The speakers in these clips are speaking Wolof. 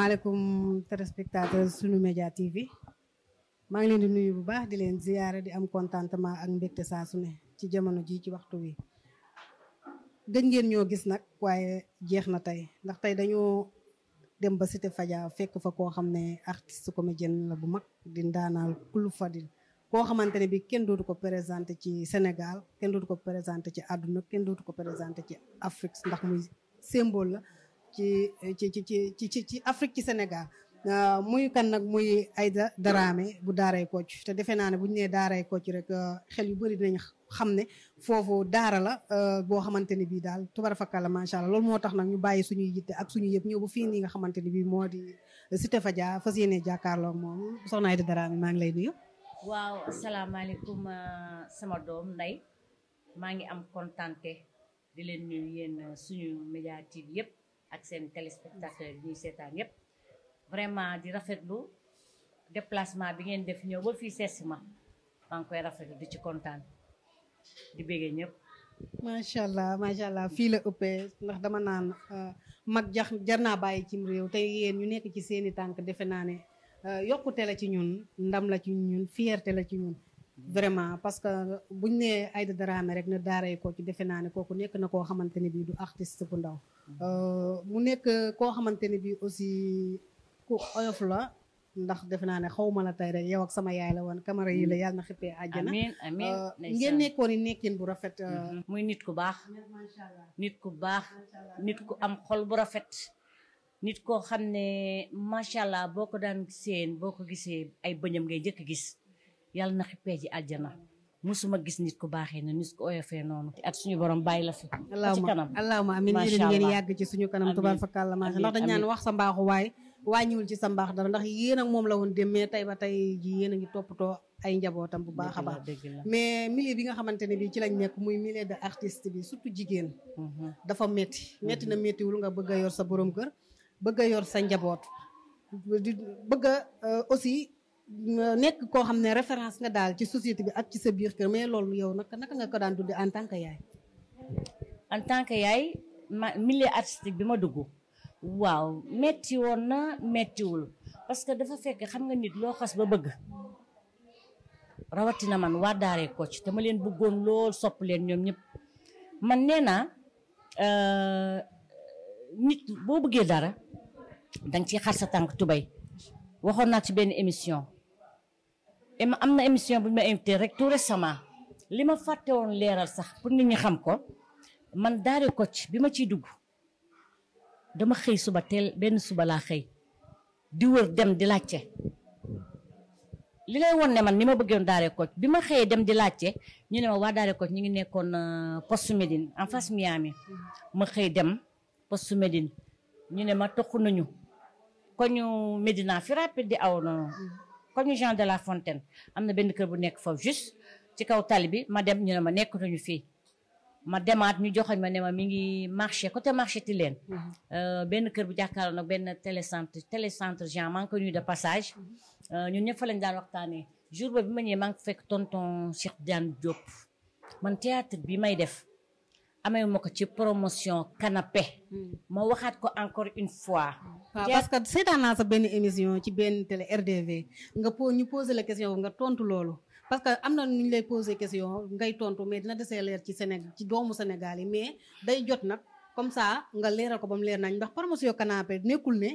asalaamaaleykum téléspectateur sunu média TV maa ngi leen di nuyu bu baax di leen ziyaare di am contentement ak mbégte saa su ne ci jamono ji ci waxtu wi gëj ngeen ñoo gis nag waaye jeex na tey ndax tey dañoo dem ba Cité Fadia fekk fa koo xam ne artiste comédienne la bu mag di ndaanal Coulou Fadel koo xamante ne bi kenn dootu ko présenté ci Sénégal kenn dootu ko présenté ci àdduna kenn dootu ko présenté ci Afrique ndax muy symbole la ci Afrique ci Sénégal muy kan nag muy Aïda Dramé bu Daaray Kocc te defe naa ne bu ñu nee Daaray Kocc rek xel yu bëri dinañ xam ne foofu daara la boo xamante ne bii daal tubarafakala macha allah loolu moo tax nag ñu bàyyi suñuy yitte ak suñu yëpp ñëw ba fii nii nga xamante ne bii moo di Cité Fadia fas yéene jàkkaarloo moom soxna Aïda Dramé maa ngi lay nuyu. waaw asalaamaaleykum sama doom Ndeye maa ngi am kontante di leen nuyu yéen suñu média TV yëpp ak seen téléspectateurs yi ñuy seetaan yëpp vraiment di rafetlu déplacement bi ngeen def ñëw ba fii seesi ma maa ngi koy rafetlu di ci kontaan di béggee ñëpp. macha allah fii la ëppee ndax dama naan mag jar naa bàyyi cim réew te yéen ñu nekk ci seeni tànk defe naa ne yokkute la ci ñun ndam la ci ñun fierté la ci ñun. vraiment parce que buñ nee Aïda Dramé rek ne Daaray Kocc defe naa ne kooku nekk na koo xamante ne bii du artiste bu ndaw. mu nekk koo xamante ne bii aussi ku oyof la ndax defe naa ne xaw ma la tey rek yow ak sama yaay la woon camara yi la yàlla na xippee àjjana. amiin ngeen nekkoon ni nekkin bu rafet. muy nit ku baax. nit ku baax nit ku am xol bu rafet. nit koo xam ne macha allah boo ko daan seen boo ko gisee ay bëñam ngay njëkk gis yàlla na xippee ji àjjana musuma gis nit ku baaxee na nit ku oyofee noonu at suñu borom bàyyi la fi ci kanam allahumma amiin yéen ngeen yàgg ci suñu kanam tubaar fakàlla macha ndax dañ naan wax sa mbaaxu waay wàññiwul ci sa mbaax dara ndax yéen ak moom la woon dem mais tey ba tey ji yéen a ngi toppatoo ay njabootam bu baax a baax mais milieu bi nga xamante ne bi ci lañ nekk muy milieu de artiste bi surtout jigéen dafa metti na méttiwul nga bëgg a yor sa borom kër bëgg a yor sa njaboot bëgg a aussi nekk koo xam ne référence nga daal ci société bi ak ci sa biir kër mais loolu yow naka nga ko daan dundee en tant que yaay. en tant que yaay milieu artistique bi ma dugg waaw metti woon na mettiwul parce que dafa fekk xam nga nit loo xas ba bëgg rawatina man waa Daaray Kocc te ma leen bëggoon lool sopp leen ñoom ñëpp man nee naa nit boo bëggee dara danga ciy xar sa tànk tubay waxoon naa ci benn émission. am na émission bu ñu ma invité rek tout récemment li ma fàtte woon leeral sax pour nit ñi xam ko man Daaray Kocc bi ma ciy dugg dama xëy suba teel benn suba laa xëy di wër dem di laajte li lay won ne man ni ma bëggoon Daaray Kocc bi ma xëyee dem di laajte ñu ne ma waa Daaray Kocc ñu ngi nekkoon poste Médine en face Miami ma xëy dem poste Médine ñu ne ma toxu nañu koñu Médina fi rapide di aw noonu koñu Jean de la Fontaine am na benn kër bu nekk foofu juste ci kaw tali bi ma dem ñu ne ma nekkatuñu fii ma demaat ñu joxoñ ma ne ma mi ngi marché côté marché ti leen benn kër bu jàkkaarloo nag benn télécentre Jean maa ngi ko nuyu de passage ñun ñëpp fa lañ daan waxtaanee jour ba bi ma ñëwee maa ngi fekk tonton Cheikh Diane Diop man théâtre bi may def amee ma ko ci promotion canapé ma waxaat ko encore une fois. waaw parce que seetaan naa sa benn émission ci benn télé RDV ñu posé la question nga tontu loolu parce que am na nu ñu lay posé question ngay tontu mais dina desee leer ci Sénégal ci doomu Sénégal yi mais day jot nag comme ça nga leeral ko ba mu leer nañ ndax promotion canapé nekkul ne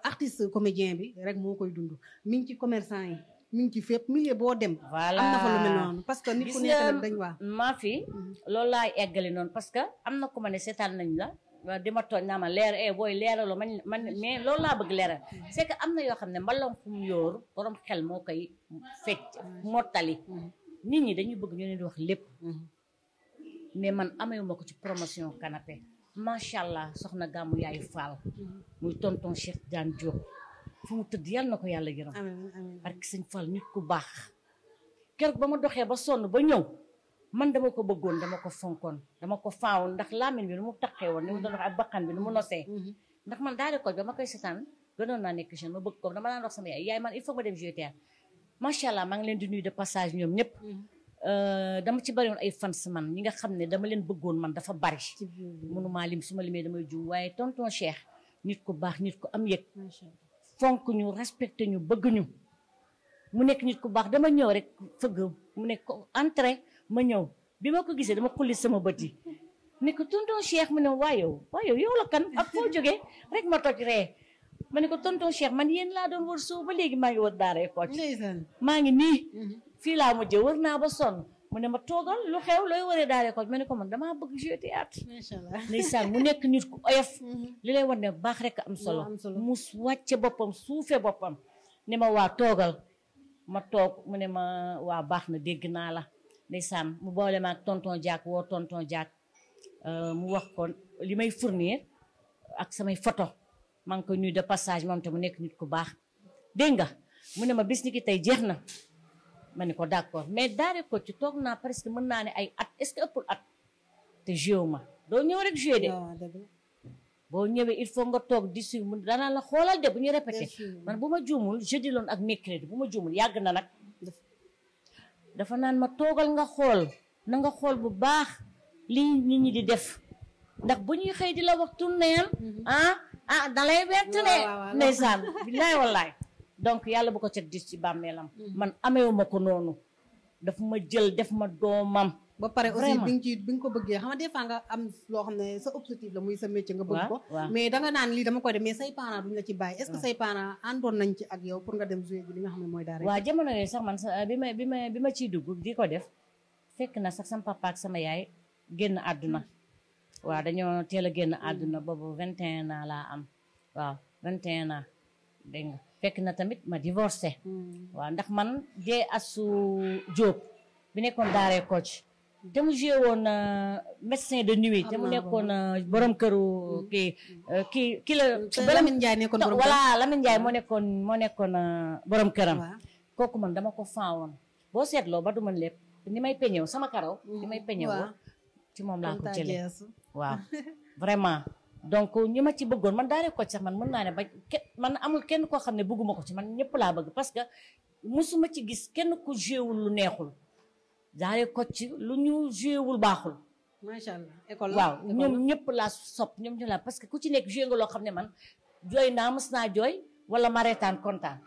artiste comédien bi rek moo koy dund mi ngi ci commerçant yi. mi ngi ci fépp milieu boo dem. voilà am na fa lu mel noonu parce que nit ku nekk nag dañ waa. maa fi loolu laay eggali noonu parce que am na ku ma ne seetaan nañ la di ma tooñ naa ma leer booy leeraloo man mais loolu laa bëgg leeral. c'est que am na yoo xam ne mbalom fu mu yóoru borom xel moo koy fecc mottali. nit ñi dañuy bëgg ñu leen di wax lépp. mais man amewuma ko ci promotion canapé macha allah soxna gàmmu yaayu Fall. muy tonton Cheikh Diane Diop. fu mu tëdd yàlla na ko yàlla yërëm. amiin parce que sëñ Fall nit ku baax. keroog ba ma doxee ba sonn ba ñëw man dama ko bëggoon dama ko fonkoon dama ko faawoon ndax laamin bi nu mu taqee woon ni mu doon wax ak bakkan bi nu mu nosee. ndax man Daaray Kocc ba ma koy seetaan gënoon naa nekk jeune ma bëgg ko dama daan wax sama yaay man il faut ma dem jouer théâtre macha allah maa ngi leen di nuyu de passage ñoom ñëpp. dama ci bari woon ay fans man ñi nga xam ne dama leen bëggoon man dafa bari. mënumaa lim su ma limee damay juum waaye tonton Cheikh nit ku baax nit ku am yëg fonk ñu respecté ñu bëgg ñu mu nekk nit ku baax dama ñëw rek fëgg mu nekk ko entrée ma ñëw bi ma ko gisee dama xulli sama bët yi ne ko tonton Cheikh mu ne waaye yow la kan ak foo jógee rek ma toj ree ma ne ko tonton Cheikh man yéen laa doon wër soo ba léegi maa ngi wër daaray Kocc maa ngi nii fii laa mujjee wër naa ba sonn mu ne ma toogal lu xew looy wëree daaray Kocc ma ne ko man damaa bëgg jouer théâtre ndeysaan mu nekk nit ku oyof li lay wan ne baax rek am solo mu wàcce boppam suufe boppam ne ma waa toogal ma toog mu ne ma waa baax na dégg naa la ndeysaan mu boole ma ak tonton Diak woo tonton Diak mu wax ko li may fournir ak samay photo maa ngi koy nuyu de passage moom te mu nekk nit ku baax dégg nga mu ne ma bis ni ki tey jeex na ma ne ko d'accord mais daaray Kocc toog naa presque mën naa ne ay at est-ce que ëppul at te joué ma doo ñëw rek joué de boo ñëwee il faut nga toog di suivre mu danaa la xoolal de bu ñu répété man bu ma juumul jeudi loon ak mercredi bu ma juumul yàgg na nag dafa naan ma toogal nga xool na nga xool bu baax li nit ñi di def ndax bu ñuy xëy di la wax tourneel da lay bett ne ndeysaan billaay wallaay donc yàlla bu ko cet dis ci bàmmeelam man amewuma ko noonu daf ma jël def ma doomam ba pare aussi bi nga ko bëggee xam nga des fois nga am loo xam ne sa objectif la muy sa métier nga bëgg ko mais danga naan lii dama koy def mais say parents duñ la ci bàyyi est-ce que say parents àndoon nañ ci ak yow pour nga dem jouer ji li nga xam ne mooy daara waaw jamono yooyu sax man bi ma ciy dugg di ko def fekk na sax sama papa ak sama yaay génn àdduna waaw dañoo teel a génn àdduna boobu 21 ans laa am waaw 21 ans dégg nga fekk na tamit ma divorcé waaw ndax man dee asu Jóob bi nekkoon daaray Kocc te mu joué woon médecin de nuit te mu nekkoon borom këru kii la Lamine Ndiaye nekkoon borom voilà Lamine Ndiaye moo nekkoon borom këram kooku man dama ko faawoon boo seetloo ba du man lépp ni may peñew sama karaw ni may peñew ci moom laa ko jëlee waaw vraiment donc ñi ma ci bëggoon man daaray Kocc sax man mën naa ne ba man amul kenn koo xam ne bëgguma ko ci man ñëpp laa bëgg parce que musuma ci gis kenn ku joué wul lu neexul daaray Kocc lu ñu joué wul baaxul macha allah école waaw ñoom ñëpp laa sopp ñoom ñu laa parce que ku ci nekk joué nga loo xam ne man jooy naa mës naa jooy wala ma reetaan kontaan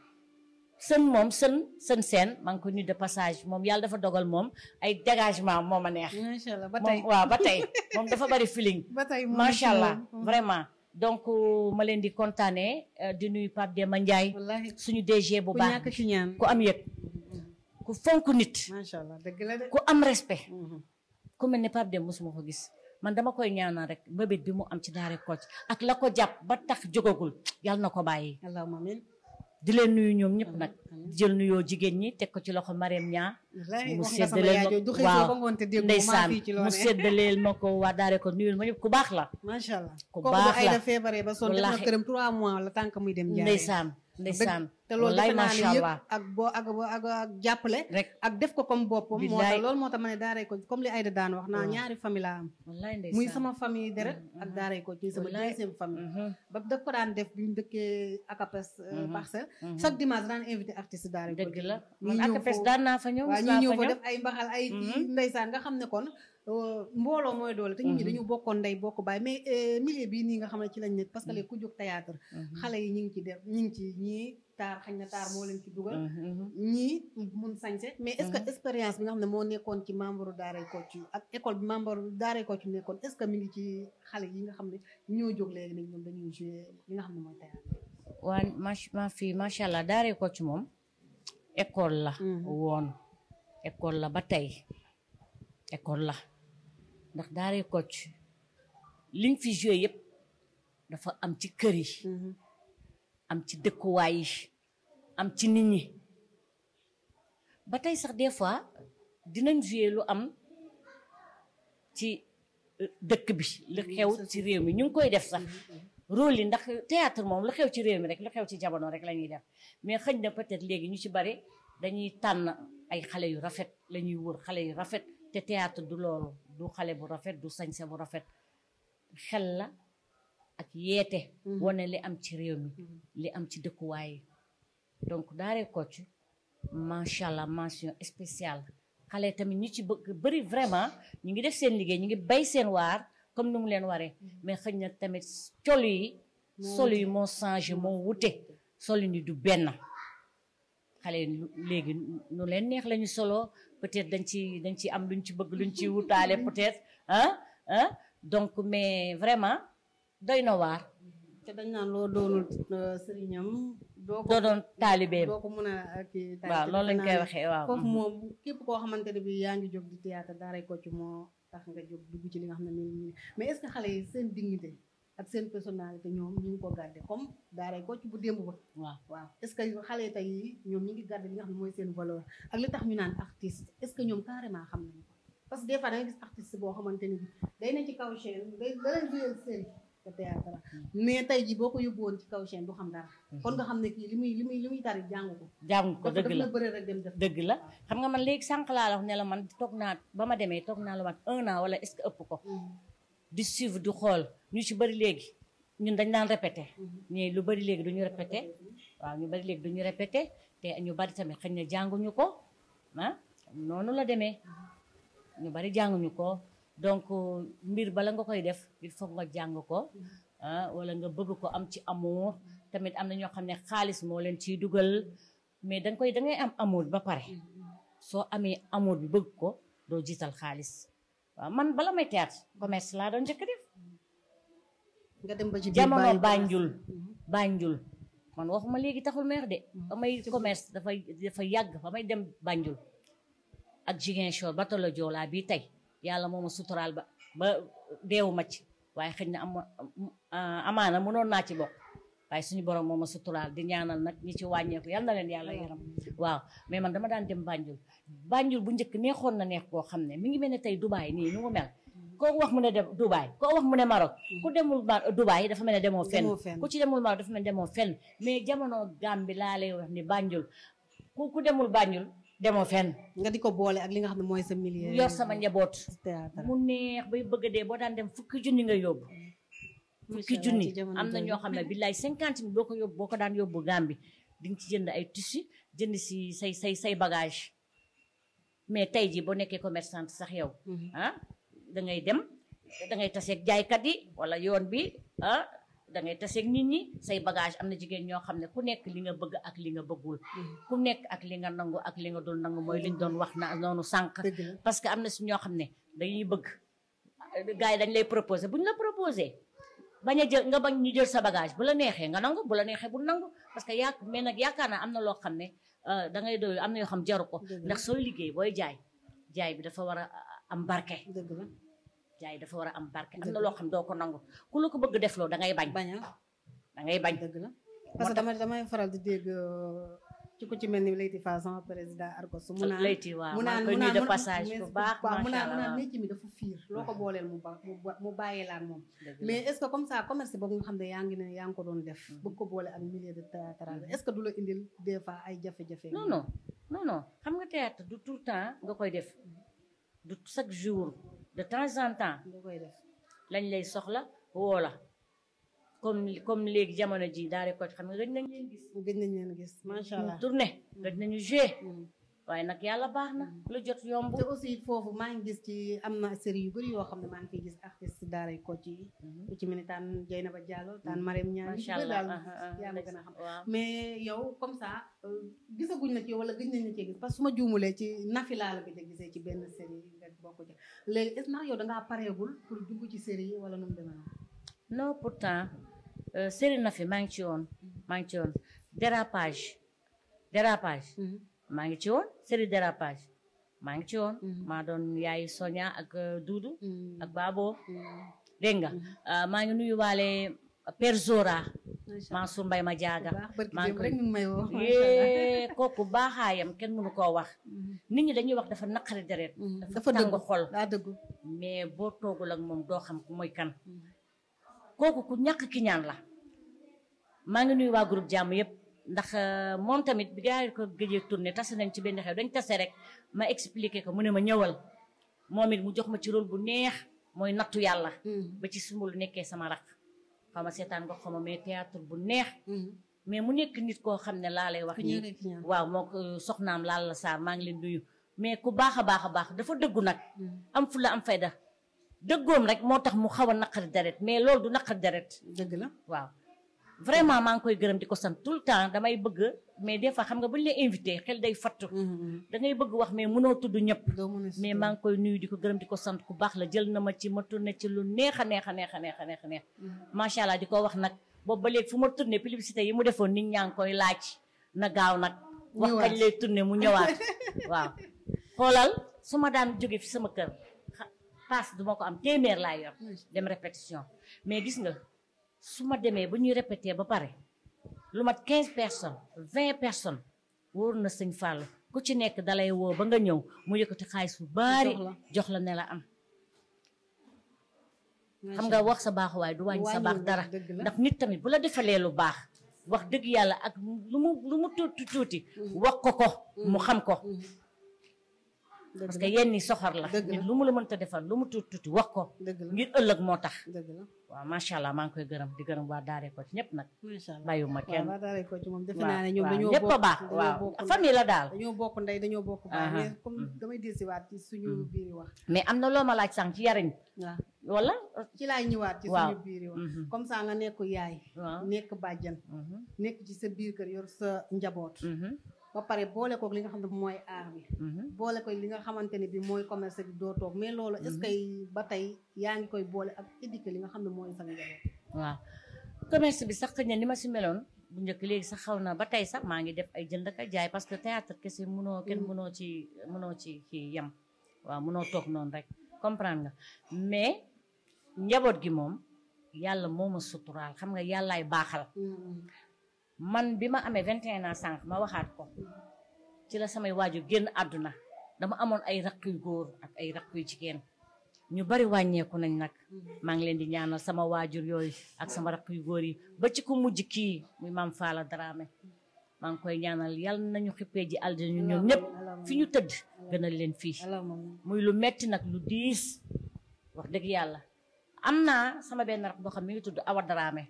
sën seen maa ngi ko nuyu de passage moom yàlla dafa dogal moom ay dégagement moo ma neex macha allah ba tey waaw ba tey moom dafa bari feeling macha allah vraiment donc ma leen di kontaanee di nuyu Pape Demba Ndiaye suñu DG bu baax ku am yëg ku fonk nit macha allah dëgg la de ku am respect ku mel ne Pape Demba mosuma ko gis man dama koy ñaanal rek mbébét bi mu am ci daaray Kocc ak la ko jàpp ba tax jógagul yàlla na ko bàyyi allahumma amiin di leen nuyu ñoom ñëpp nag jël nuyoo jigéen ñi teg ko ci loxo Marème Niang mu séddaleel ma waaw ndeysaan mu séddaleel ma ko waa daare ko nuyul ma ñëpp ku baax la macha allah ku baax la feebaree ba sonn def na këram 3 mois la tànk muy dem ndeysaan te loolu defe naa ne allah yëpp ak jàppale rek ak def ko comme boppam moo tax loolu moo tax ma ne daaray Kocc comme li Aïda daan wax naa ñaari famille laa am muy sama famille deret ak daaray Kocc muy sama deuxième famille ba daf ko daan def bi ñu dëkkee Akapes Parcelles chaque dimanche daan invité artiste daaray Kocc dëgg la man Akapes daan naa fa ñëw waaw ñu ñëw fa def ay mbaxal ay kii ndeysaan nga xam ne kon mbooloo mooy doole te ñun ñi dañu bokkoon ndey bokk baay mais milieu bii nii nga xam ne ci lañ nekk parce que léegi ku jóg théâtre xale yi ñi ngi ci def ñi ngi ci ñii taar xañ na taar moo leen ci dugal ñii mun sañse mais est-ce que expérience bi nga xam ne moo nekkoon ci membre daaray Kocc ak école bi membre daaray Kocc nekkoon est-ce que mi ngi ci xale yi nga xam ne ñoo jóg léegi nag ñoom dañuy jouer li nga xam ne mooy théâtre waa ma fii macha allah daaray Kocc moom école la woon école la ba tey école la ndax daaray Kocc liñ fi joué yëpp dafa am ci kër yi am ci dëkkuwaay yi am ci nit ñi ba tey sax des fois dinañ joué lu am ci dëkk bi lu xew ci réew mi ñu ngi koy def sax rôle yi ndax théâtre moom lu xew ci réew mi rek lu xew ci jamono rek la ñuy def mais xëñ na peut-être léegi ñu ci bari dañuy tànn ay xale yu rafet la ñuy wër xale yu rafet te théâtre du loolu du xale bu rafet du sañse bu rafet xel la ak yeete wane li am ci réew mi li am ci dëkkuwaay donc daaray Kocc macha allah mention spéciale xale tamit ñu ci bëgg bëri vraiment ñu ngi def seen liggéey ñu ngi bay seen waar comme ni mu leen waree mais xëy na tamit col yi solo yi moo changé moo wute solo ni du benn xale léegi nu leen neex lañu solo peut-être dañ ci am luñ ci bëgg luñ ci wutaale peut-être donc mais vraiment doy na waar te dañ naan loo doonul sëriñam doo doon taalibeem doo ko mën a kii waaw loolu lañ koy waxee waaw foofu moom képp koo xamante ne bi yaa ngi jóg di théâtre daaray Kocc moo tax nga jóg dugg ci li nga xam ne nii mais est-ce que xale yi seen dignité ak seen personnalité ñoom ñu ngi ko gàdde comme daaray Kocc bu démb ba waaw est-ce que xale yi tey ñoom ñu ngi gàdde li nga xam ne mooy seen valeur ak li tax ñu naan artiste est-ce que ñoom carrément xam nañu ko parce que des fois da nga gis artiste boo xamante ne bi day ne ci kaw chaîne da leen duyal série te théâtre mais tey ji boo ko yóbbu woon ci kaw chaîne du xam dara kon nga xam ne kii li muy tari jàng ko dëgg la bëre rek dem def dëgg la xam nga man léegi sànq laa la wax ne la man toog naa ba ma demee toog naa la wat 1 an wala est-ce que ëpp ko di suivre di xool ñu ci bëri léegi ñun dañ daan répété ñii lu bëri léegi duñu répété waaw ñu bëri léegi duñu répété te ñu bëri tamit xëy na jànguñu ko noonu la demee ñu bëri jànguñu ko donc mbir bala nga koy def il faut nga jàng ko wala nga bëgg ko am ci amour tamit am na ñoo xam ne xaalis moo leen ciy dugal mais dangay am amour ba pare soo amee amour bi bëgg ko doo jiital xaalis waaw man bala may théâtre commerce laa doon njëkk def nga dem ba ci jamono Banjul man waxuma léegi taxul meer de ba may commerce dafa yàgg ba may dem Banjul ak Ziguinchor ba tolo Joola bii tey yàlla moo ma suturaal ba deewu ma ci waaye xëy na amaana mënoon naa ci bokk waaye suñu borom moo ma suturaal di ñaanal nag ñi ci wàññeeku yal na leen yàlla yaram waaw mais man dama daan dem Banjul bu njëkk neexoon na neex koo xam ne mi ngi mel ne tey Dubaay nii nu mu mel koo wax mu ne dem Dubaay koo wax mu ne Maroc ku demul Dubaay dafa mel ne demoo fenn ku ci demul Maroc dafa mel ne demoo fenn mais jamono Gàmbi laa lay wax ni Banjul ku demul Banjul demoo fenn nga di ko boole ak li nga xam ne mooy sa milieu yor sama njaboot mu neex bay bëgg a dee boo daan dem fukki junni nga yóbbu fukki junni am na ñoo xam ne billaay 50 000 boo ko daan yóbbu Gambie di nga ci jënd ay tissu jënd si say bagage mais tey ji boo nekkee commerçante sax yow dangay dem dangay taseeg jaaykat yi wala yoon bi dangay taseeg nit ñi say bagage am na jigéen ñoo xam ne ku nekk li nga bëgg ak li nga bëggul ku nekk ak li nga nangu ak li nga dul nangu mooy liñ doon wax na noonu sànq parce que am na si ñoo xam ne dañuy bëgg gars yi dañ lay proposé bu ñu la proposé bañ a jël nga bañ ñu jël sa bagage bu la neexee nga nangu bu la neexee bu nangu parce que mais nag yaakaar naa am na loo xam ne dangay doy am na yoo xam jaru ko ndax sooy liggéey booy jaay bi dafa war a am barke jaay dafa war a am barke am na loo xam doo ko nangu ku la ko bëgg def loo dangay bañ dangay bañ dëgg la parce que damay faral di dégg ci ku ci mel ni Leyti Fall sama président Arcos mu naan Leyti waaw maa ngi koy nuyu de passage bu baax mu naan métier mi dafa fiir loo ko booleel mu bàyyee laan moom mais est-ce que comme ça commerce boobu nga xam ne yaa ngi ko doon def bëgg ko boole ak milieu de théâtre est-ce que du la indil des fois ay jafe-jafe non xam nga théâtre du tout le temps nga koy def du chaque jour de temps en temps nga koy def lañ lay soxla woo la comme léegi jamono ji daare Kocc xam nga gëj nañ leen gis macha allah tournée gëj nañu joué waaye nag yàlla baax na lu jot yomb te aussi foofu maa ngi gis ci am na série yu bëri yoo xam ne maa ngi fiy gis artiste daaray Kocc yi ku ci mel ni taan Dieynaba Diallo taan Marème Niang macha allah daal yaa ma gën a xam mais yow comme ça gisaguñ na ci wala gëj nañ na cee gis parce que su ma juumulee ci Nafi laa la gëj a gisee ci benn série nga bokk ci léegi est-ce que yow dangaa pareegul pour dugg ci série yi wala nu mu demee non pourtant série Nafi maa ngi ci woon dérapage maa ngi ci woon série dérapage maa ngi ci woon maa doon yaay Sonia ak Doudou ak Babo dégg nga maa ngi nuyu waale Père Zora Mansour Mbaye ma jaaga maa ngi koy kooku baaxaayam kenn mënu koo wax nit ñi dañuy wax dafa naqari deret dafa tàng xol mais boo toogul ak moom doo xam ku mooy kan kooku ku ñàkk ki ñaan la maa ngi nuyu waa groupe jàmm yëpp ndax moom tamit bi gaa yi ko gëjee tourné tase nañ ci benn xew dañ tase rek ma expliqué ko mu ne ma ñëwal moom it mu jox ma ci rôle bu neex mooy nattu yàlla ba ci sumbul nekkee sama rak xaw ma seetaan nga xaw ma mais théâtre bu neex mais mu nekk nit koo xam ne laa lay wax nii waaw moo ko soxnaam laal la Sarr maa ngi leen nuyu mais ku baax a baax dafa dëggu nag am fulla am fayda dëggoom rek moo tax mu xaw a naqari deret mais loolu du naqari deret dëgg la waaw vraiment maa ngi koy gërëm di ko sant tout le temps damay bëgg mais des fois xam nga bu ñu la invité xel day fattu da ngay bëgg wax mais mënoo tudd ñëpp mais maa ngi koy nuyu di ko gërëm di ko sant ku baax la jël na ma ci ma tourné ci lu neex a neex a neex a neex a neex a neex macha allah di ko wax nag boobu ba léegi fu ma tourné publicité yi mu defoon nit ñaa ngi koy laaj na gaaw nag wax kañ lay tourné mu ñëwaat waaw xoolal su ma daan jóge fi sama kër passe du ma ko am téeméer laa yor dem répétition mais gis nga su ma demee ba ñuy répété ba pare lu mat 15 personnes 20 personnes wóor na sëñ Fallou ku ci nekk dalay woo ba nga ñëw mu yëkkati xaalis bu baari jox la ne la am xam nga wax sa baax waaye du wàññi sa baax dara ndax nit tamit bu la defalee lu baax wax dëgg yàlla ak lu mu tuuti wax ko mu xam ko parce que yenn soxor la nit lu mu la mënta defal lu mu tuuti wax ko ngir ëllëg moo tax waaw macha allah maa ngi koy gërëm di gërëm waa Daaray Kocc ñëpp nag bàyyuma kenn waa Daaray Kocc moom defe naa ne ñoom dañoo ñëpp a baax waaw famille la daal dañoo bokk ndey dañoo bokk baax mais comme damay dellusiwaat ci suñu biir yi wax mais am na loo ma laaj sànq ci yariñ waaw wala ci laay ñëwaat ci suñu biir yi wax comme ça nga nekk yaay nekk bàjjan nekk ci sa biir kër yor sa njaboot ba pare boole koog li nga xam ne mooy aar bi boole koog li nga xamante ne bi mooy commerce bi doo toog mais loolu est-ce que ba tey yaa ngi koy boole ak éduquer li nga xam ne mooy sa njaboot waaw commerce bi sax xëy na ni ma si meloon bu njëkk léegi sax xaw na ba tey sax maa ngi def ay jënd ak jaay parce que théâtre kese kenn mënoo ci kii yem waaw mënoo toog noonu rek comprendre nga mais njaboot gi moom yàlla moo ma suturaal xam nga yàllaay baaxal man bi ma amee 21 ans sànq ma waxaat ko ci la samay waajur génn àdduna dama amoon ay rakk yu góor ak ay rakk yu jigéen ñu bari wàññeeku nañ nag maa ngi leen di ñaanal sama waajur yooyu ak sama rakk yu góor yi ba ci ku mujj kii muy Maam Faala Dramé maa ngi koy ñaanal yàlla nañu xippee ji aljana ñu ñoom ñëpp fi ñu tëdd gënal leen fii muy lu metti nag lu diis wax dëgg yàlla am naa sama benn rakk boo xam mi ngi tudd Awa Dramé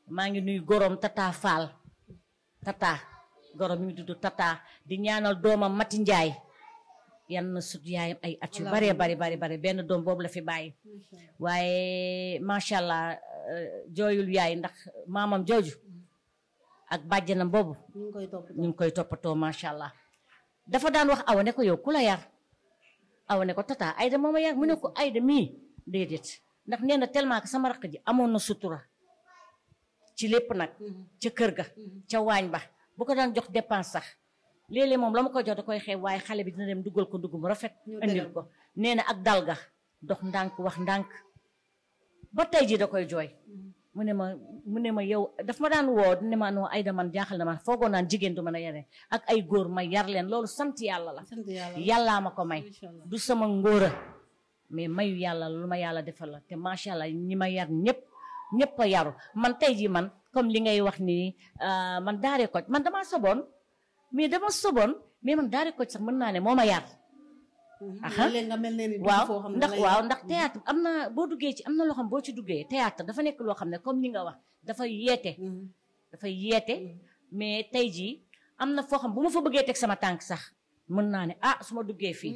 maa ngi nuyu gorom Tata Fall Tata gorom mi ngi tudd Tata di ñaanal doomam Mati Njaay yan na sut yaayam ay at yu bari benn doom boobu la fi bàyyi waaye macha allah jooyul yaay ndax maamam jooju ak bàjjanam boobu ñu ngi koy toppatoo macha allah dafa daan wax Awa ne ko yow ku la yar Awa ne ko Tata Ayda mooma yar mu ne ko Ayda mii déedéet ndax nee na tellement que sama rakk ji amoon na sutura ci lépp nag ca kër ga ca waañ ba bu ko daan jox dépense sax léeg-léeg moom la ma ko jox da koy xeeb waaye xale bi dina dem dugal ko dugg mu rafet indil ko nee na ak dal ga dox ndànk wax ndànk ba tey ji da koy jooy mu ne ma yow daf ma daan woo ne ma noo Ayda man jaaxal na ma foogoo naan jigéen du mën a yare ak ay góor ma yar leen loolu sant yàlla la yàllaa ma ko may du sama ngóora mais mayu yàlla lu ma yàlla defal la te macha allah ñi ma yar ñëpp a yaru man tey ji man comme li ngay wax nii man Daaray Kocc man damaa soboon mais man Daaray Kocc sax mën naa ne moo ma yar waaw ndax théâtre am na boo duggee ci am na loo xam boo ci duggee théâtre dafa nekk loo xam ne comme li nga wax dafay yeete mais tey jii am na foo xam bu ma fa bëggee teg sama tànk sax mën naa ne su ma duggee fii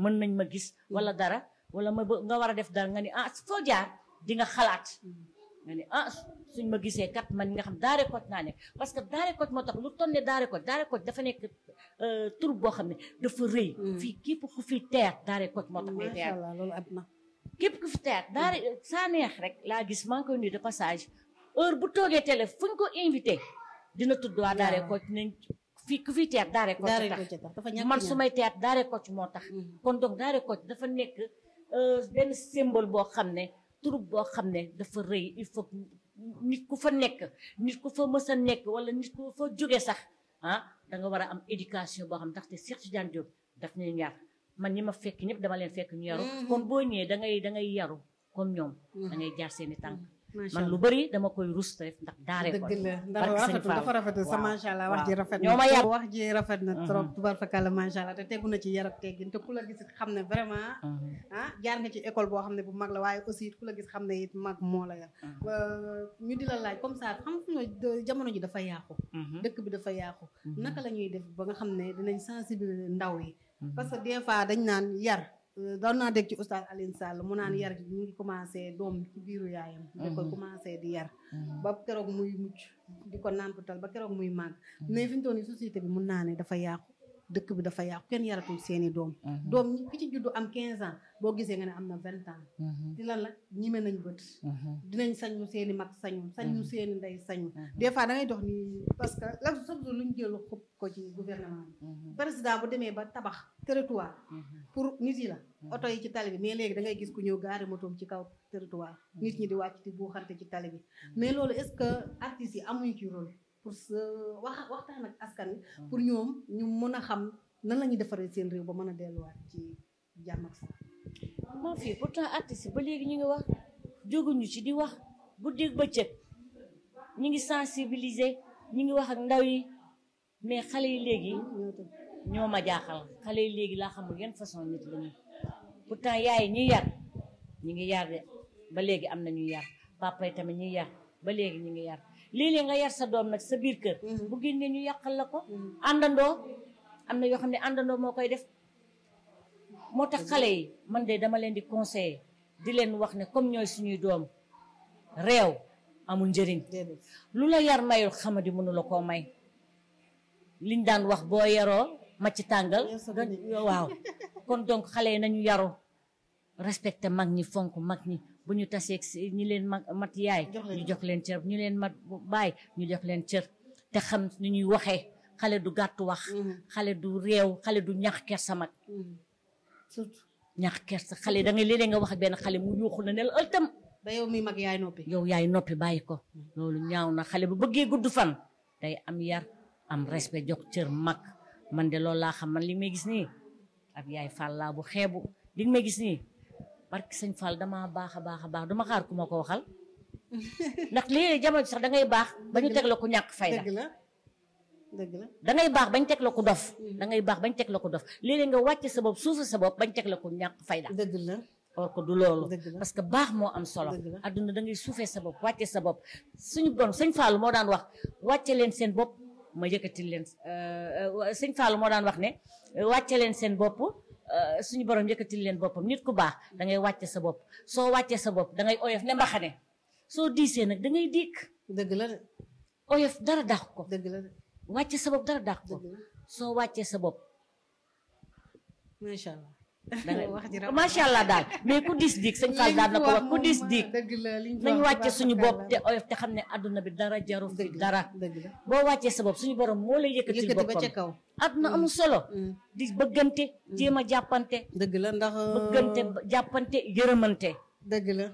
mën nañ ma gis wala dara wala nga war a def dara nga ni foo jaar di nga xalaat nga ni suñ ma gisee kat man nga xam Daaray Kocc naa ne parce que Daaray Kocc moo tax lu toll ne Daaray Kocc dafa nekk tur boo xam ne dafa rëy fii képp ku fi théâtre Daaray Kocc moo tax ngay théâtre loolu am na képp ku fi théâtre saa neex rek laa gis maa ngi koy nuyu de passage heure bu toogee télé fuñ ko invité dina tudd waa Daaray Kocc ne fii ku fi théâtre Daaray Kocc tax man su may théâtre Daaray Kocc moo tax kon donc Daaray Kocc dafa nekk benn symbole boo xam ne troupe boo xam ne dafa rëy il faut nit ku fa nekk nit ku fa mës a nekk wala nit ku fa jóge sax da nga war a am éducation boo xam ndaxte Cheikh Tidiane Diop daf ñuy ñaar man ñi ma fekk ñëpp dama leen fekk ñu yaru kon boo ñëwee da ngay yaru comme ñoom da ngay jaar seeni tànk man lu bëri dama koy rus def ndax Daaray Kocc dëgg la dafa rafetul sa macha allah wax ji rafet ñoo ma yar wax ji rafet na trop tubarfakala macha allah te tegu na ci yar ak teggin te ku la gis xam ne vraiment jaar nga ci école boo xam ne bu mag la waaye aussi ku la gis xam ne it mag moo la yar ñu di la laaj comme ça xam nga jamono ji dafa yàqu dëkk bi dafa yàqu naka la ñuy def ba nga xam ne dinañ sensibiliser ndaw yi parce que des fois dañ naan yar doon naa dégg ci oustaz Alioune Sall mu naan yar gi ñu ngi commencé doom ci biiru yaayam da koy commencé di yar ba keroog muy mucc di ko nàmpatal ba keroog muy màgg mais fi ñu toll nii société bi mun naa ne dafa yàqu dëkk bi dafa yàqu kenn yaratul seeni doom ki ci juddu am 15 ans boo gisee nga ne am na 20 ans di lan la ñime nañ bët dinañ sañu seeni mag sañu seeni ndey sañu des fois da ngay dox ni parce que la chaque jour lu ñu jël xub ko ci gouvernement bi président bu demee ba tabax territoire pour nit yi la oto yi ci tali bi mais léegi da ngay gis ku ñëw gaari motoom ci kaw territoire nit ñi di wàcc di buuxante ci tali bi mais loolu est-ce que artistes yi amuñu ci rôle pour waxtaan ak askan wi pour ñoom ñu mën a xam nan la ñuy defaree seen réew ba mën a delluwaat ci jàmm ak sax moo fii pourtant artiste ba léegi ñu ngi wax jóguñu ci di wax guddeeg bëccëg ñu ngi sensibiliser ñu ngi wax ak ndaw yi mais xale yi léegi ñoo ma jaaxal xale yi léegi laa xamul yan façon nit la ñu pourtant yaay ñuy yar ñu ngi yar de ba léegi am na ñuy yar papa yi tamit ñuy yar ba léegi ñu ngi yar léeg-léeg nga yar sa doom nag sa biir kër bu génnee ñu yàqal la ko àndandoo am na yoo xam ne àndandoo moo koy def moo tax xale yi man de dama leen di conseiller di leen wax ne comme ñooy suñuy doom réew amul njëriñ lu la yar mayul xamadi mënu la koo may liñ daan wax boo yaroo macc tàngal waaw kon donc xale yi nañu yaru respecté mag ñi fonk mag ñi bu ñu taseeg ñi leen mat yaay ñu jox leen cër ñu leen mat baay ñu jox leen cër te xam ni ñuy waxee xale du gàttu wax xale du réew xale du ñax kersa mag surtout ñax kersa xale da ngay léeg-léeg nga wax ak benn xale mu yuuxu na ne la ëltam da yow mi mag yaay noppi yow yaay noppi bàyyi ko loolu ñaaw na xale bu bëggee gudd fan day am yar am respect jox cër mag man de loolu laa xam man li may gis nii ab yaay Fall laa bu xeebu li may gis nii barke sëñ Fall dama baax a baax duma xaar ku ma ko waxal ndax léegi jamono sax da ngay baax ba ñu teg la ku ñàkk fayda dëgg la da ngay baax bañ teg la ku dof da ngay baax bañ teg la ku dof léeg-léeg nga wàcce sa bopp suufa sa bopp bañ teg la ku ñàkk fayda dëgg la or que du loolu parce que baax moo am solo adduna da ngay suufee sa bopp wàcce sa bopp suñu bon sëñ Fall moo daan wax wàcce leen seen bopp ma yëkkatil leen sëñ Fall moo daan wax ne wàcce leen seen bopp suñu borom yëkkatil leen boppam nit ku baax da ngay wàcce sa bopp soo wàccee sa bopp da ngay oyof ne mbaxane soo diisee nag da ngay diik dëgg la de oyof dara dàq ko dëgg la de wàcce sa bopp dara dàq ko soo wàccee sa bopp macha allah macha allah daal mais ku diis diik sëñ Fall daal na ko wax ku diis diik nañ wàcce suñu bopp te oyof te xam ne adduna bi dara jaru fi dara boo wàccee sa bopp suñu borom moo lay yëkkatil boppam adduna amul solo di bëggante jéem a jàppante dëgg la ndax bëggante jàppante yërëmante dëgg la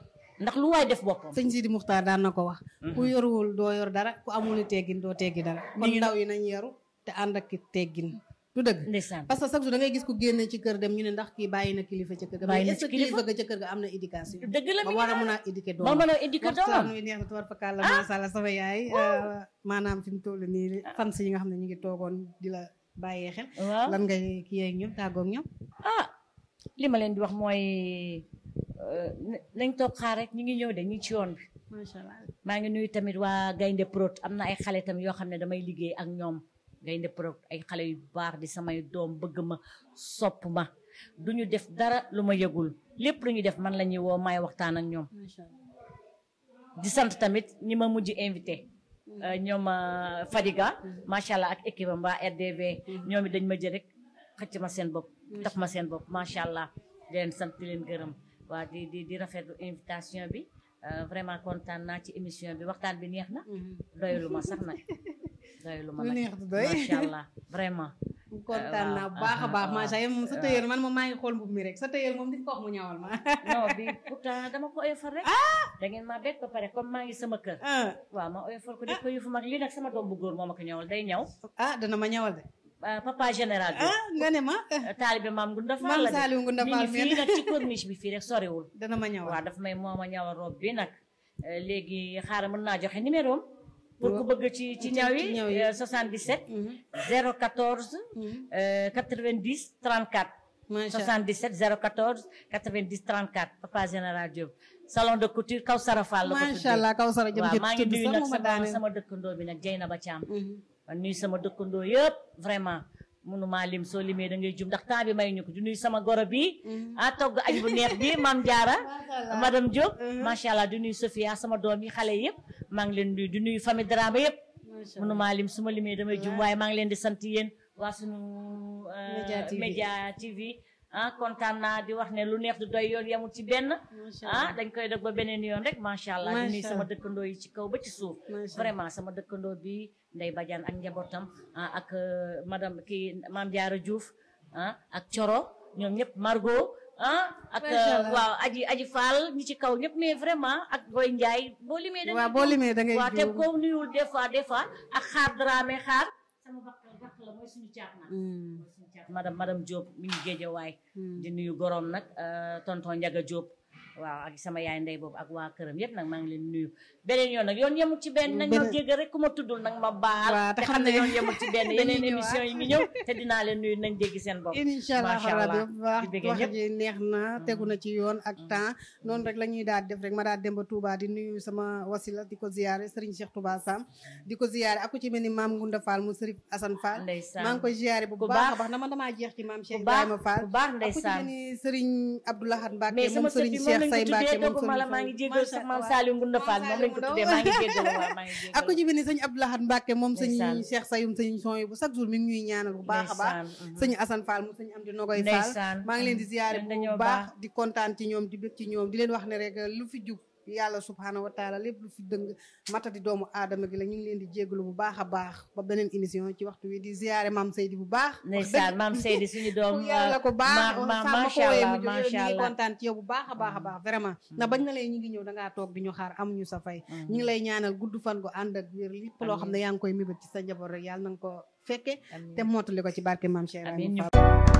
ndax lu waay def boppam sëñ Sidi Muxtaar daan na ko wax ku yoruwul doo yor dara ku amul teggin doo teggi dara kon ndaw yi nañ yaru te ànd ak teggin du dëgg parce que chaque jour da ngay gis ku génne ci kër dem ñu ne ndax kii bàyyi na kilifa ca kër ga mais est-ce que kilifa ga ca kër ga am na éducation dëgg la ba war a mën a éduquer doom ba mën a éduquer doomam nuy neex na tuwar fakal la masha Allah sama yaay maanaam fi mu toll nii fans yi nga xam ne ñu ngi toogoon di la bàyyee xel lan ngay kii ak ñoom tàggoog ñoom li ma leen di wax mooy nañ toog xaar rek ñu ngi ñëw de ñu ngi ci yoon bi masha Allah maa ngi nuyu tamit waa Gaynde Prod am na ay xale tamit yoo xam ne damay liggéey ak ñoom Gaynde Prod ay xale yu baax di samay doom bëgg ma sopp ma duñu def dara lu ma yëgul lépp lu ñu def man la ñuy woo maay waxtaan ak ñoom di sant tamit ñi ma mujj invité ñoom Fadiga macha allah ak équipe am waa RDV ñoom it dañ ma jël rek xëcc ma seen bopp tax ma seen bopp macha allah di leen sant di leen gërëm waa di rafetlu invitation bi vraiment kontaan naa ci émission bi waxtaan bi neex na doylu ma sax nag doylu ma nag macha allah vraiment kontaan naa bu baax a baax macha allah moom sa tëyër man moom maa ngi xool mbub mi rek sa tëyër moom di ko wax mu ñawal ma non bi pourtant dama ko oyofal rek da ngeen maa bett ba pare comme maa ngi sama kër waaw ma oyofal ko def ko yëfu mag lii nag sama doom bu góor moo ma ko ñawal day ñaw dana ma ñawal de papa général bi nga ne ma taalibe maam Gunda Fall la Saliou Gunda Fall fii nag ci corniche bi fii rek soriwul dana ma ñawal waaw daf may moo ma ñawal robe bi nag léegi xaaral mën naa joxe numéro am pour ku bëgg ci ñaw yi 77 014 90 34 77 014 90 34 papa général Diop salon de couture Kawsara Fall la ko tuddee macha allah Kawsara jëm ci maa ngi nuyu nag sama dëkkandoo bi nag Dieynaba Thiam man nuyu sama dëkkandoo yëpp vraiment mënumaa lim soo limee da ngay jum ndax temps bi may ñu ko di nuyu sama goro bi togg añ bu neex bi Mame Diarra madame Diop macha allah di nuyu Sophia sama doom yi xale yëpp maa ngi leen nuyu di nuyu famille Dramé yëpp mënumaa lim su ma limee damay jum waaye maa ngi leen di sant yéen waa sunu Média TV kontaan naa di wax ne lu neex du doy yoon yamul ci benn dañ koy def ba beneen yoon rek macha allah di nuyu sama dëkkandoo yi ci kaw ba ci suuf vraiment sama dëkkandoo bi Ndeye Badiane ak njabootam ak madame kii Mame Diarra Diouf ak Coro ñoom ñëpp Margot ak waaw aji Fall ñi ci kaw ñëpp mais vraiment ak Boy Ndiaye boo limee da ngay waaw te ko nuyul des fois ak xaar Dramé xaar sama bakk la mooy suñu caat na madame Diop mi ngi Géejawaay di nuyu gorom nag tonton Ndiaga Diop waaw ak sama yaay ndey boobu ak waa këram yëpp nag maa ngi leen nuyu beneen yoon nag yoon yemul ci benn nag ñoo jégg rek ku ma tuddul nag ma baal te xam ne yoon yemul ci benn yeneen émission yi ngi ñëw te dinaa leen nuyu nañ jéggi seen bopp incha allah wax ji neex na tegu na ci yoon ak temps noonu rek la ñuy daal def rek ma daal dem ba Touba di nuyu sama wasila di ko ziyaare Serigne Cheikh Touba Sam di ko ziyaare ak ku ci mel ni Mame Ngunda Fall mu Serigne Assane Fall maa ngi koy ziyaare bu baax a baax damaa jeex ci Mame Cheikh Ibrahima Fall ak ku ci mel ni Serigne Abdoulahad Mbacke moom Serigne Cheikh Say Mbacke moom maa ngi jégal sax Mame Saliou Ngunda Fall moom lañ ko tuddee maa ngi jégal waaw maa ngi jégal ak ku ci mel ni sëñ Abdoulahad Mbacke moom sëñ Cheikh Sayum sëñ son bu chaque jour mi ngi ñuy ñaanal bu baax a baax sëñ Assane Fall mu sëñ Amdi Nogoy Fall maa ngi leen di ziyaare bu baax di kontaan ci ñoom di bëgg ci ñoom di leen wax ne rek lu fi jub yàlla subhanahu wa taala lépp lu fi dëng matadi doomu aadama gi la ñu ngi leen di jégalu bu baax a baax ba beneen émission ci waxtu wi di ziyaare Mame Seydi bu baax ndeysaan Mame Seydi suñu doom yàlla ko baax macha allah ñu ngi kontaan ci yow bu baax a baax vraiment ndax bañ na leen ñu ngi ñëw dangaa toog di ñu xaar amuñu sa fay ñu ngi lay ñaanal gudd fan gu ànd ak wér lépp loo xam ne yaa ngi koy mébét ci sa njaboot rek yàlla na nga ko fekke te mottali ko ci barke Mame Cheikh Ibrahima Fall